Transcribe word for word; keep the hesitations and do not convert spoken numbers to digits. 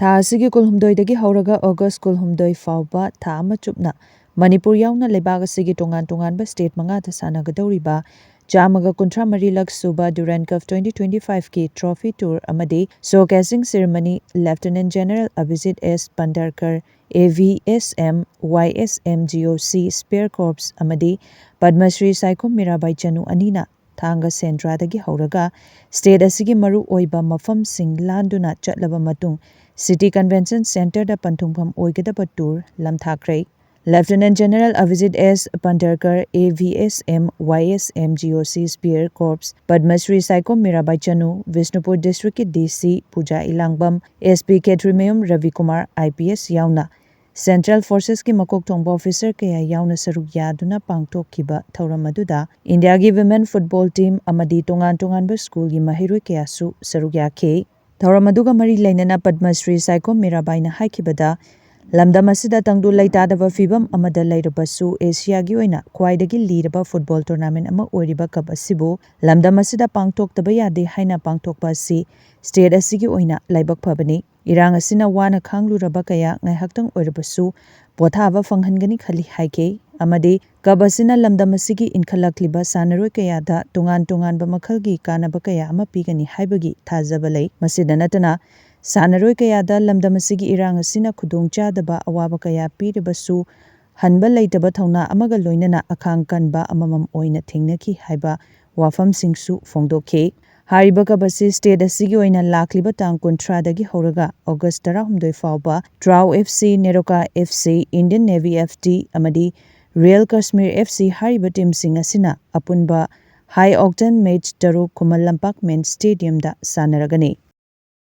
ꯊꯥ ꯑꯁꯤꯒꯤ ꯀꯨꯟꯍꯨꯝꯗꯣꯏꯗꯒꯤ ꯍꯧꯔꯒ ꯑꯣꯒꯁ ꯀꯨꯟꯍꯨꯝꯗꯣꯏ ꯐꯥꯎꯕ ꯊꯥ ꯑꯃ ꯆꯨꯞꯅ ꯃꯅꯤꯄꯨꯔ ꯌꯥꯎꯅ ꯂꯩꯕꯥꯛ ꯑꯁꯤꯒꯤ ꯇꯣꯉꯥꯟ ꯇꯣꯉꯥꯟꯕ ꯁ꯭ꯇꯦꯠ ꯃꯉꯥꯗ ꯁꯥꯟꯅꯒꯗꯧꯔꯤꯕ ꯆꯥꯝꯃꯒ ꯀꯨꯟꯊ꯭ꯔꯥ ꯃꯔꯤ ꯂꯛ ꯁꯨꯕ ꯗꯨꯔꯥꯟ ꯀꯞ ꯇ꯭ꯋꯦꯟꯇꯤ ꯇ꯭ꯋꯦꯟꯇꯤ ꯐꯥꯏꯚꯀꯤ ꯇ꯭ꯔꯣꯐꯤ ꯇꯨꯔ ꯑꯃꯗꯤ ꯁꯣ ꯀꯦꯁꯤꯡ ꯁꯦꯔꯦꯃꯅꯤ lieutenant general Abhijit S Pendarkar, A V S M, Y S M G O C spare ꯀꯣꯔꯞꯁ ꯑꯃꯗꯤ ꯄꯗꯃꯁ꯭ꯔꯤ ꯁꯥꯏꯈꯣꯝ ꯃꯤꯔꯥꯕꯥꯏ ꯆꯅꯨ ꯑꯅꯤꯅ ꯊꯥꯡꯒ ꯁꯦꯟꯗ꯭ꯔꯥꯗꯒꯤ ꯍꯧꯔꯒ ꯁ꯭ꯇꯦꯠ ꯑꯁꯤꯒꯤ ꯃꯔꯨ ꯑꯣꯏꯕ ꯃꯐꯝꯁꯤꯡ ꯂꯥꯟꯗꯨꯅ ꯆꯠꯂꯕ ꯃꯇꯨꯡ ꯁꯤꯇꯤ ꯀꯟꯚꯦꯟꯁꯟ ꯁꯦꯟꯇꯔꯗ ꯄꯟꯊꯨꯡꯐꯝ ꯑꯣꯏꯒꯗꯕ ꯇꯨꯔ ꯂꯝꯊꯥꯈ꯭ꯔꯦ꯫ Lieutenant general Abhijit S Pendarkar, A V S M, Y S M G O C spare ꯀꯣꯔꯞꯁ, Padma Shri Saikhom Mirabai Chanu, Bishnupur ꯗꯤꯁꯇ꯭ꯔꯤꯛꯀꯤ ꯗꯤ ꯁꯤ ꯄꯨꯖꯥ ꯏꯂꯥꯡꯕꯝ, S P Khetrimayum ꯔꯕꯤꯀꯨꯃꯥꯔ I P S ꯌꯥꯎꯅ ꯁꯦꯟꯇ꯭ꯔꯦꯜ ꯐꯣꯔꯁꯦꯁꯀꯤ ꯃꯀꯣꯛ ꯊꯣꯡꯕ ꯑꯣꯐꯤꯁꯔ ꯀꯌꯥ ꯌꯥꯎꯅ ꯁꯔꯨꯛ ꯌꯥꯗꯨꯅ ꯄꯥꯡꯊꯣꯛꯈꯤꯕ ꯊꯧꯔꯝ ꯑꯗꯨꯗ ꯏꯟꯗꯤꯌꯥꯒꯤ ꯋꯤꯃꯦꯟ ꯐꯨꯠꯕꯣꯜ ꯇꯤꯝ ꯑꯃꯗꯤ ꯇꯣꯉꯥꯟ ꯇꯣꯉꯥꯟꯕ ꯁ꯭ꯀꯨꯜꯒꯤ ꯃꯍꯩꯔꯣꯏ ꯀꯌꯥꯁꯨ ꯁꯔꯨꯛ ꯌꯥꯈꯤ꯫ ꯊꯧꯔꯝ ꯑꯗꯨꯒ ꯃꯔꯤ ꯂꯩꯅꯅ ꯄꯗꯃꯁ꯭ꯔꯤ ꯁꯥꯏꯈꯣꯝ ꯃꯤꯔꯥꯕꯥꯏꯅ ꯍꯥꯏꯈꯤꯕꯗ, ꯂꯝꯗꯝ ꯑꯁꯤꯗ ꯇꯪꯗꯨ ꯂꯩꯇꯥꯗꯕ ꯐꯤꯕꯝ ꯑꯃꯗ ꯂꯩꯔꯕꯁꯨ, ꯑꯦꯁꯤꯌꯥꯒꯤ ꯑꯣꯏꯅ ꯈ꯭ꯋꯥꯏꯗꯒꯤ ꯂꯤꯔꯕ ꯐꯨꯠꯕꯣꯜ ꯇꯣꯔꯅꯥꯃꯦꯟ ꯑꯃ ꯑꯣꯏꯔꯤꯕ ꯀꯞ ꯑꯁꯤꯕꯨ ꯂꯝꯗꯝ ꯑꯁꯤꯗ ꯄꯥꯡꯊꯣꯛꯇꯕ ꯌꯥꯗꯦ ꯍꯥꯏꯅ ꯄꯥꯡꯊꯣꯛꯄ ꯑꯁꯤ ꯁ꯭ꯇꯦꯠ ꯑꯁꯤꯒꯤ ꯑꯣꯏꯅ ꯂꯥꯏꯕꯛ ꯐꯕꯅꯤ꯫ ꯏꯔꯥꯡ ꯑꯁꯤꯅ ꯋꯥꯅ ꯈꯥꯡꯂꯨꯔꯕ ꯀꯌꯥ ꯉꯥꯏꯍꯥꯛꯇꯪ ꯑꯣꯏꯔꯕꯁꯨ ꯄꯣꯊꯥꯕ ꯐꯪꯍꯟꯒꯅꯤ ꯈꯜꯂꯤ ꯍꯥꯏꯈꯤ ꯑꯃꯗꯤ ꯀꯞ ꯑꯁꯤꯅ ꯂꯝꯗꯝ ꯑꯁꯤꯒꯤ ꯏꯟꯈꯠꯂꯛꯂꯤꯕ ꯁꯥꯟꯅꯔꯣꯏ ꯀꯌꯥꯗ ꯇꯣꯉꯥꯟ ꯇꯣꯉꯥꯟꯕ ꯃꯈꯜꯒꯤ ꯀꯥꯟꯅꯕ ꯀꯌꯥ ꯑꯃ ꯄꯤꯒꯅꯤ ꯍꯥꯏꯕꯒꯤ ꯊꯥꯖꯕ ꯂꯩ꯫ ꯃꯁꯤꯗ ꯅꯠꯇꯅ ꯁꯥꯟꯅꯔꯣꯏ ꯀꯌꯥꯗ ꯂꯝꯗꯝ ꯑꯁꯤꯒꯤ ꯏꯔꯥꯡ ꯑꯁꯤꯅ ꯈꯨꯗꯣꯡꯆꯥꯗꯕ ꯑꯋꯥꯕ ꯀꯌꯥ ꯄꯤꯔꯕꯁꯨ ꯍꯟꯕ ꯂꯩꯇꯕ ꯊꯧꯅꯥ ꯑꯃꯒ ꯂꯣꯏꯅꯅ ꯑꯈꯥꯡ ꯀꯟꯕ ꯑꯃꯃꯝ ꯑꯣꯏꯅ ꯊꯦꯡꯅꯈꯤ ꯍꯥꯏꯕ ꯋꯥꯐꯝꯁꯤꯡꯁꯨ ꯐꯣꯡꯗꯣꯛꯈꯤ꯫ ꯍꯥꯏꯔꯤꯕ ꯀꯞ ꯑꯁꯤ ꯁ꯭ꯇꯦꯠ ꯑꯁꯤꯒꯤ ꯑꯣꯏꯅ ꯂꯥꯛꯂꯤꯕ ꯇꯥꯡ ꯀꯨꯟꯊ꯭ꯔꯥꯗꯒꯤ ꯍꯧꯔꯒ ꯑꯣꯒꯁ ꯇꯔꯥꯍꯨꯝꯗꯣꯏ ꯐꯥꯎꯕ Trau F C, Neroca F C, Indian navy F T ꯑꯃꯗꯤ ꯔꯣꯌꯦꯜ ꯀꯥꯁꯃꯤꯔ ꯑꯦꯐ ꯁꯤ ꯍꯥꯏꯔꯤꯕ ꯇꯤꯝꯁꯤꯡ ꯑꯁꯤꯅ ꯑꯄꯨꯟꯕ ꯍꯥꯏ ꯑꯣꯛꯇꯦꯟ ꯃꯦꯆ ꯇꯔꯨꯛ ꯈꯨꯃꯟ ꯂꯝꯄꯥꯛ ꯃꯦꯟ ꯁ꯭ꯇꯦꯗꯤꯌꯝꯗ ꯁꯥꯟꯅꯔꯒꯅꯤ꯫